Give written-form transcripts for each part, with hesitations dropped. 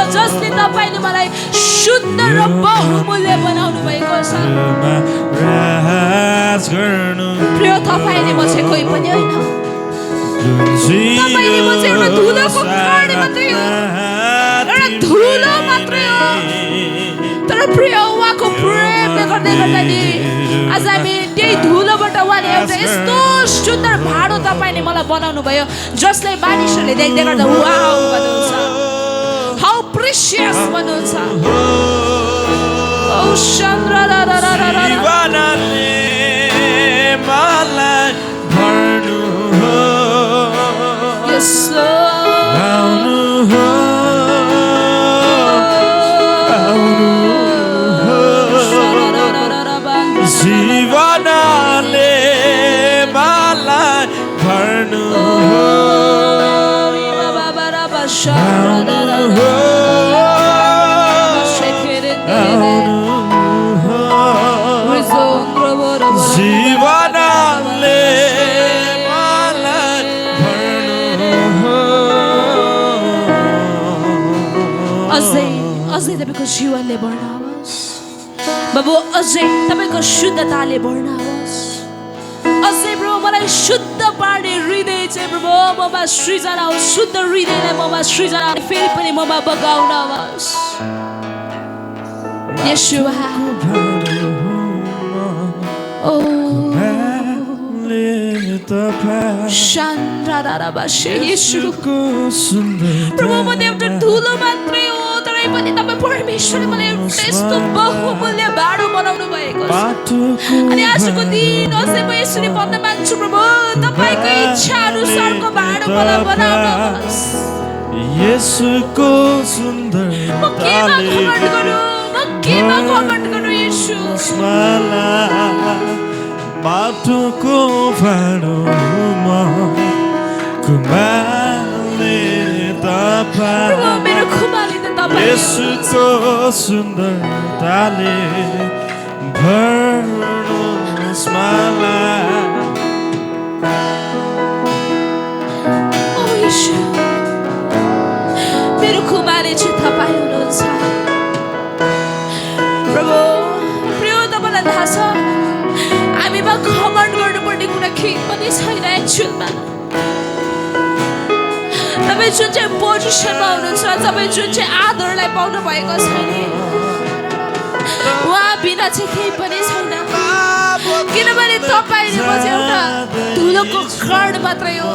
जसले तपाईले मलाई शुद्ध र बहुमूल्य बनाउनु भएको छ। प्रिय तपाईले म चाहिँ कोही पनि होइन, तपाईले म चाहिँ एउटा धुलोको कण मात्रै हो, एउटा धुलो मात्रै हो। तर प्रिय उहाँको प्रेमले गर्दै गर्दा नि आज हामी त्यही धुलोबाट उहाँले एउटा यस्तो सुन्दर भाँडो तपाईले मलाई बनाउनु भयो जसले मानिसहरूले देख्दै गर्दा वाउ भन्नुहुन्छ, हाउ प्रेसियस भन्नुहुन्छ। ओ चन्द्र जीवनले मलाई भर्नु जीवनले मलाई भर्नु अझै अझै तपाईको जीवनले भर्न आवोस् बाबु, अझै तपाईको शुद्धताले भर्न आवोस्। अझै प्रभु मलाई शुद्ध पार्ने हृदय चाहिँ प्रभु ममा सृजना होस्, शुद्ध हृदयलाई ममा सृजना फेरि पनि ममा बगाउन आवोस्। येशूवा ओ शान्ताराबाशे येशू प्रभु म एउटा धुलो मात्रै हो, तरै पनि तपाईँ परमेश्वरले मलाई एउटा यस्तो बहुमूल्य भाँडो बनाउनु भएको छ। अनि आजको दिन अझै म यसरी भन्न माग्छु प्रभु तपाईँको इच्छा अनुसारको भाँडो मलाई बनाउनुहोस्। येशूको सुन्दर म केमा घमण्ड गरौँ, म केमा घमण्ड गरौँ येशू। माटोको भाँडोमा खुमाले तपाईँ, मेरो खुमाले त तपाईँ येशूको सुन्दरताले भर्नुहोस् मलाई। ओ येशू मेरो खुमाले चाहिँ तपाईँ हुनुहुन्छ प्रभु। प्रिय तपाईँलाई थाहा छ हामीमा घमण्ड गर्नुपर्ने कुरा केही पनि छैन। एक्चुअलमा तपाईँ जुन चाहिँ पोजिसनमा हुनुहुन्छ, तपाईँ जुन चाहिँ आदरलाई पाउनु भएको छ नि उहाँ बिना चाहिँ केही पनि छैन। किनभने तपाईँले म चाहिँ एउटा धुलोको कण मात्रै हो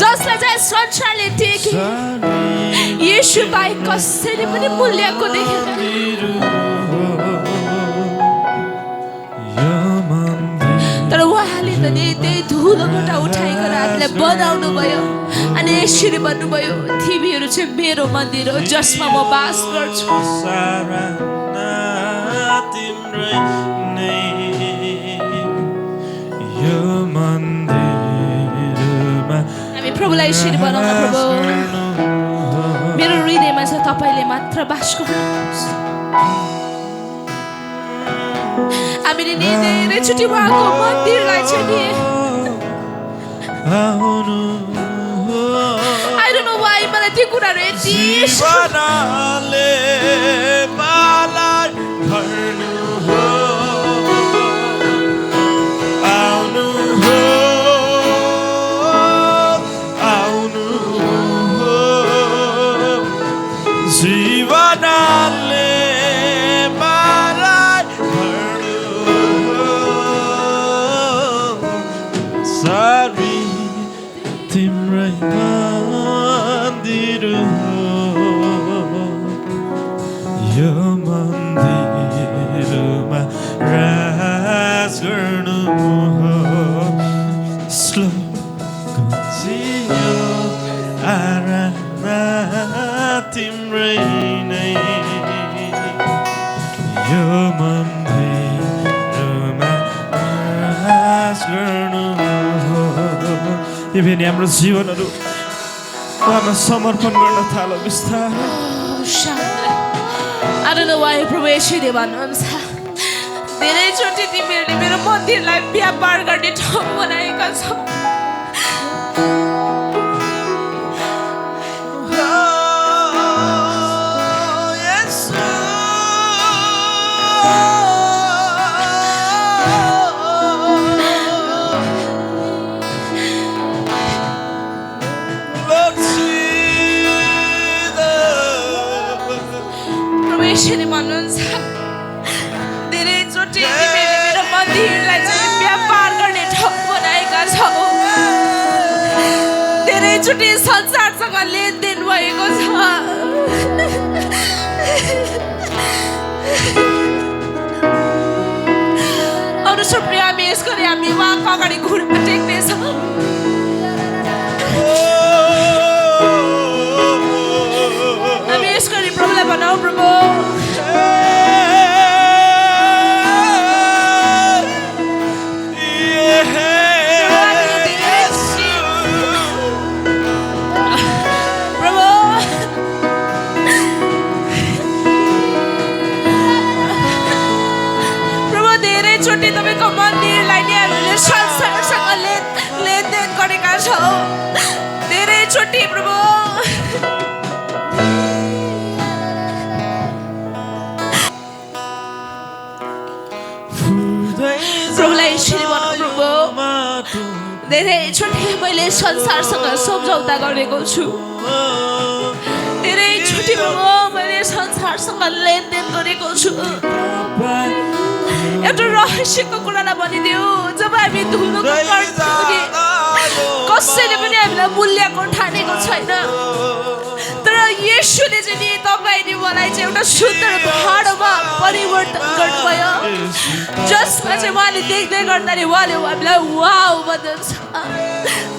जसलाई चाहिँ संसारले देखे येशू बाहेक कसैले पनि मूल्यको देखेन। तर उहाँले त नि त्यही धुलोबाट उठाएको रातलाई बनाउनु भयो अनि यसरी भन्नुभयो तिमीहरू चाहिँ मेरो मन्दिर हो जसमा म बास गर्छु। हामी प्रभुलाई यसरी बनाउन प्रभु मेरो हृदयमा चाहिँ तपाईँले मात्र बास गर्नुहोस्। हामीले नि धेरैचोटि उहाँको मन्दिरलाई चाहिँ नि I don't know why मलाई त्यो कुराहरू यति जीवनले मलाई भर्नु हो, आउनु हो, आउनु हो। जीवनले मलाई भर्नु हो, सारी तिम्रै मन्दिर हो, यो मन्दिरमा राज गर्नु हो। श्लोक जियो आराधना तिम्रै नै, यो मन्दिरमा राज गर्नु हो। यो पनि हाम्रो जीवनहरू उहाँमा समर्पण गर्न थालो बिस्तारै। I don't know why प्रभु यसरी भन्नुहुन्छ धेरैचोटि तिमीहरूले मेरो मन्दिरलाई व्यापार गर्ने ठाउँ बनाएका छौ। धेरैचोटि संसारसँग लेनदेन भएको छ। अनुसार प्रिय हामी यस गरी हामी उहाँको अगाडि घुँडा टेक्नेछौँ। हामी यस गरी प्रभुलाई भनौँ, प्रभु चोटि तपाईको मन्दिरलाई नि हामीले संसारसँग लेनदेन गरेका छौँ। धेरैचोटि प्रभु प्रभुलाई यसरी भनौँ, प्रभु धेरैचोटि मैले संसारसँग सम्झौता गरेको छु। धेरैचोटि प्रभु मैले संसारसँग लेनदेन गरेको छु। एउटा रहस्यको कुरालाई भनिदियो, जब हामी धुलोको गर्छौँ नि कसैले पनि हामीलाई मूल्यको ठानेको छैन, तर येशूले चाहिँ नि तपाईँ नि मलाई चाहिँ एउटा सुन्दर भाँडोमा परिवर्तन गर्नुभयो, जसमा चाहिँ उहाँले देख्दै गर्दाखेरि उहाँले हामीलाई वाउ भन्नुहुन्छ।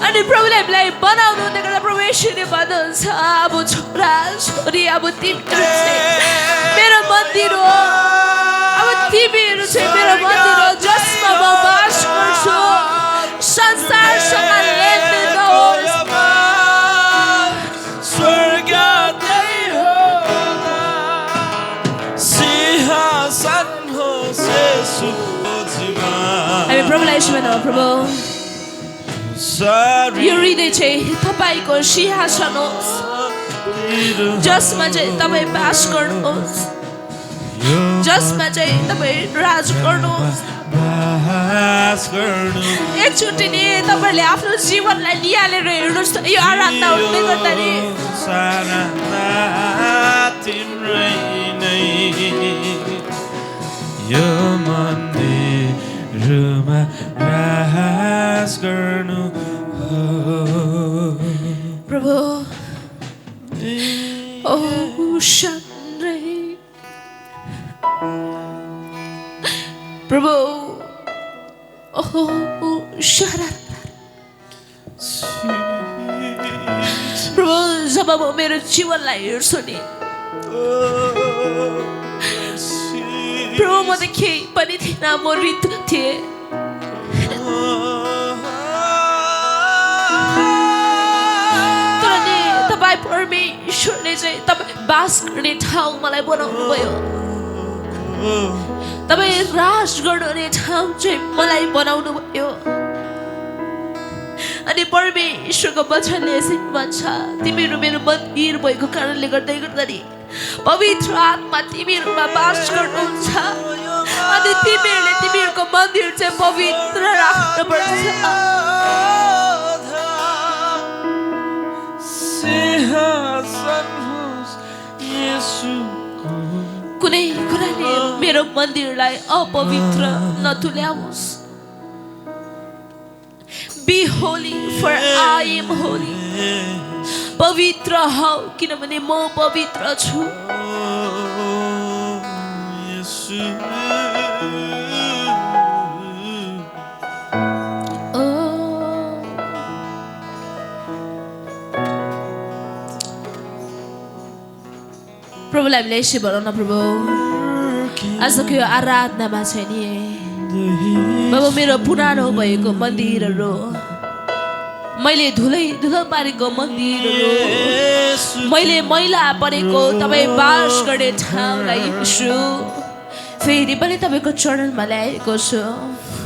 अनि प्रभुले हामीलाई बनाउनु हुँदै गर्दा प्रभु येशूले भन्नुहुन्छ, अब छोरा छोरी अब तिमीहरू चाहिँ मेरो मन्दिर हो, अब तिमीहरू चाहिँ मेरो मन्दिर हो जसमा म बास गर्छु। संसारसँग लेनदेन नहोस्। स्वर्ग सिंहासन होस् येशूको जिम्मा। हामी प्रभुलाई यसो भनौँ, प्रभु यो हृदय चाहिँ तपाईँको सिंहासन होस् जसमा चाहिँ तपाईँ बास गर्नुहोस्, जसमा चाहिँ तपाईँ राज गर्नुहोस्। एकचोटि नि तपाईँले आफ्नो जीवनलाई निहालेर हेर्नुहोस् त, यो आराधना हुँदै गर्दाखेरि यो मन्दिरमा राज गर्नु प्रभु ओ शान्ति प्रभु ओहो शरा प्रभु जब म मेरो जीवनलाई हेर्छु नि प्रभु म त केही पनि थिएन, म रित्तो थिएँ, तर नि तपाईँ परमेश्वरले चाहिँ तपाईँ बास गर्ने ठाउँ मलाई बनाउनु भयो, तपाईँ राज गर्ने ठाउँ चाहिँ मलाई बनाउनु भयो। अनि परमेश्वरको वचनले यसरी भन्छ, तिमीहरू मेरो मन्दिर भएको कारणले गर्दाखेरि पवित्र आत्मा तिमीहरूमा बास गर्नुहुन्छ, अनि तिमीहरूले तिमीहरूको मन्दिर चाहिँ पवित्र राख्नुपर्छ। कुनै कुराले मेरो मन्दिरलाई अपवित्र नतुल्याओस्। Be holy for I am holy. पवित्र हौ किनभने म पवित्र छु। प्रभुलाई हामीले यसै भनौँ न, प्रभु आजको यो आराधनामा चाहिँ नि बाबु मेरो पुरानो भएको मन्दिरहरू, मैले धुलो पारेको मन्दिरहरू, मैले मैला परेको तपाईँ बास गर्ने ठाउँलाई यसो फेरि पनि तपाईँको चरणमा ल्याएको छु,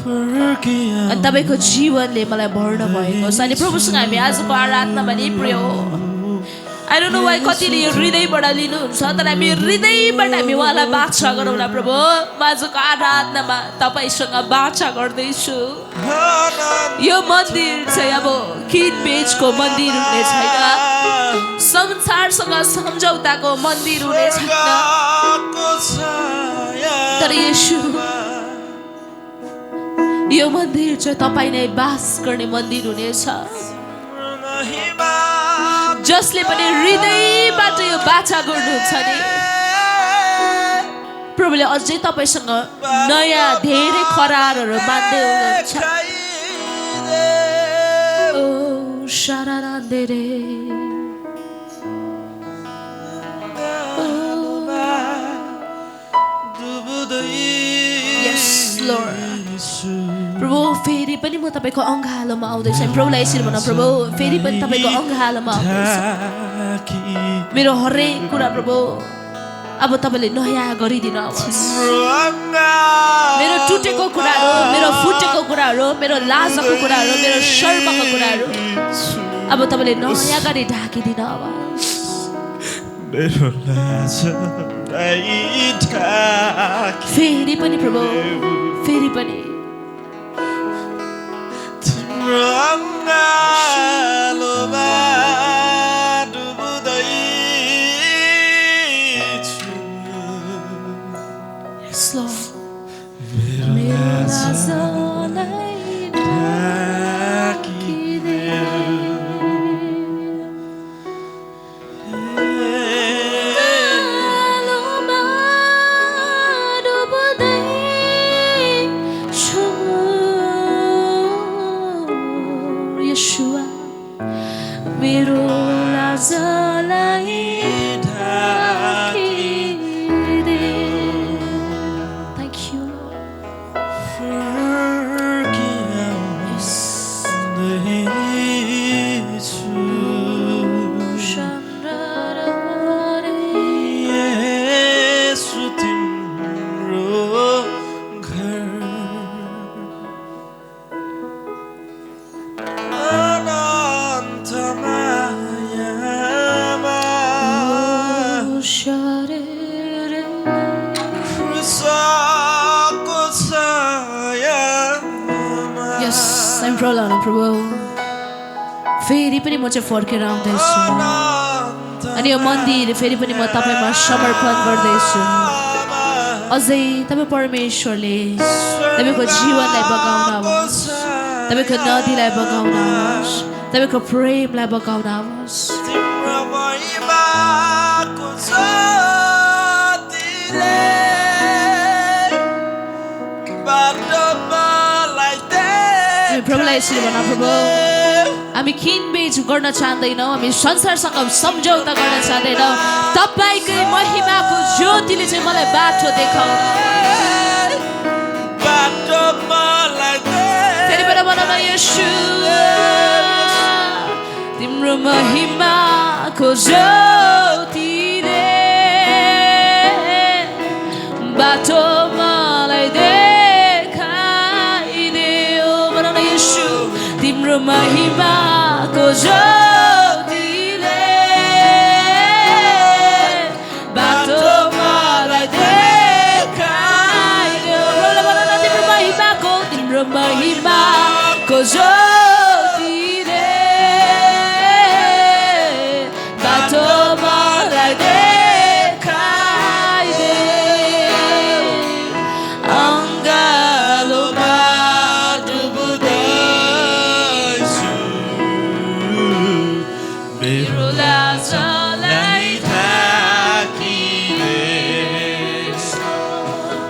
अनि तपाईँको जीवनले मलाई भर्न भएको छ। अनि प्रभुसँग हामी आजको आराधनामा नि प्रिय I don't know why कतिले यो हृदयबाट लिनुहुन्छ, तर हामी हृदयबाट हामी उहाँलाई बाचा गरौँ न। प्रभु म आजको आराधनामा तपाईँसँग बाचा गर्दैछु। यो मन्दिर चाहिँ अब किनबेचको मन्दिर हुने छैन, संसारसँग सम्झौताको मन्दिर हुने छैन, तर येशू यो मन्दिर चाहिँ तपाईँ नै बास गर्ने मन्दिर हुनेछ। जसले पनि हृदयबाट यो बाचा गर्नुहुन्छ नि प्रभुले अझै तपाईसँग नयाँ धेरै करारहरू मान्दै हुनुहुन्छ ओ शारारान्देरे यस लर्ड प्रभु फेरि पनि म तपाईको अङ्गालोमा आउँदैछु प्रभुलाई यसरी भन प्रभु फेरि पनि तपाईको अङ्गालोमा आउँदैछु मेरो हरेक कुरा प्रभु अब तपाईले नयाँ गरिदिनुहोस् मेरो टुटेको कुराहरू मेरो फुटेको कुराहरू मेरो लाजको कुराहरू मेरो शर्मको कुराहरू अब तपाईले नयाँ गरी ढाकिदिनुहोस् मेरो लाजलाई फेरि पनि प्रभु फेरि पनि तिम्रो अङ्गालोमा डुब्दैछु Yes, Lord. मेरो लाजलाई Yeshua, मेरो लाजलाई ढाकिदे. Thank you, Lord. Yes. येशू तिम्रो घर अनन्त मायामा क्रुसको छायामा Yes, I'm proud of प्रभु फेरि पनि म चाहिँ फर्केर आउँदैछु अनि यो मन्दिर फेरि पनि म तपाईमा समर्पण गर्दैछु अझै तपाईँ परमेश्वरले तपाईको जीवनलाई बगाउनुहोस् तपाईको नदीलाई बगाउनुहोस् तपाईको प्रेमलाई बगाउनुहोस् तिम्रो महिमाको ज्योतिले बाटोमा लगाइदे प्रभुलाई यसरी भन प्रभु हामी किनबेच गर्न चाहदैनौँ हामी संसारसँग सम्झौता गर्न चाहदैनौँ तपाईकै महिमाको ज्योतिले चाहिँ मलाई बाटो देखाउनु बाटोमा लगाइदे फेरि पनि भन न येशूआ तिम्रो महिमाको ज्योतिले बाटो मलाई देखाइदेऊ भन न येशू तिम्रो महिमाको ज्योतिले बाटो मलाई देखाइदेऊ भन न तिम्रो महिमाको ज्योतिले बाटो मलाई देखाइदेऊ अङ्गालोमा डुब्दैछु मेरो लाजलाई ढाकिदे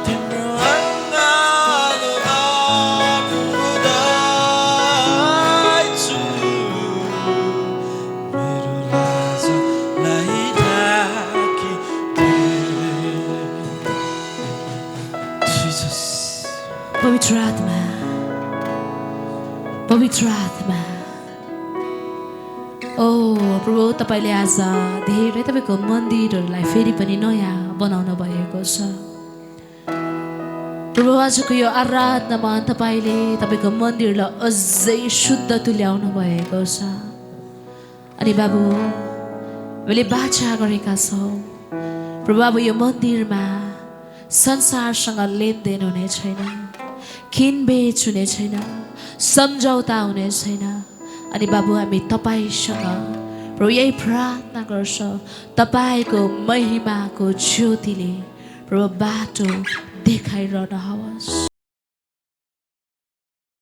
तिम्रो अङ्गालोमा डुब्दैछु मेरो लाजलाई ढाकिदे Jesus पवित्र आत्मा ओ प्रभु तपाईले आज धेरै तपाईको मन्दिरहरूलाई फेरि पनि नयाँ बनाउनु भएको छ प्रभु आजको यो आराधनामा तपाईले तपाईको मन्दिरलाई अझै शुद्ध तुल्याउनु भएको छ अनि बाबु हामीले बाचा गरेका छौँ प्रभु अब यो मन्दिरमा संसारसँग लेनदेन हुने छैन किनबेच हुने छैन सम्झौता हुने छैन अनि बाबु हामी तपाईसँग प्रभु यही प्रार्थना गर्छौँ तपाईको महिमाको ज्योतिले प्रभु बाटो देखाइरहनुहोस्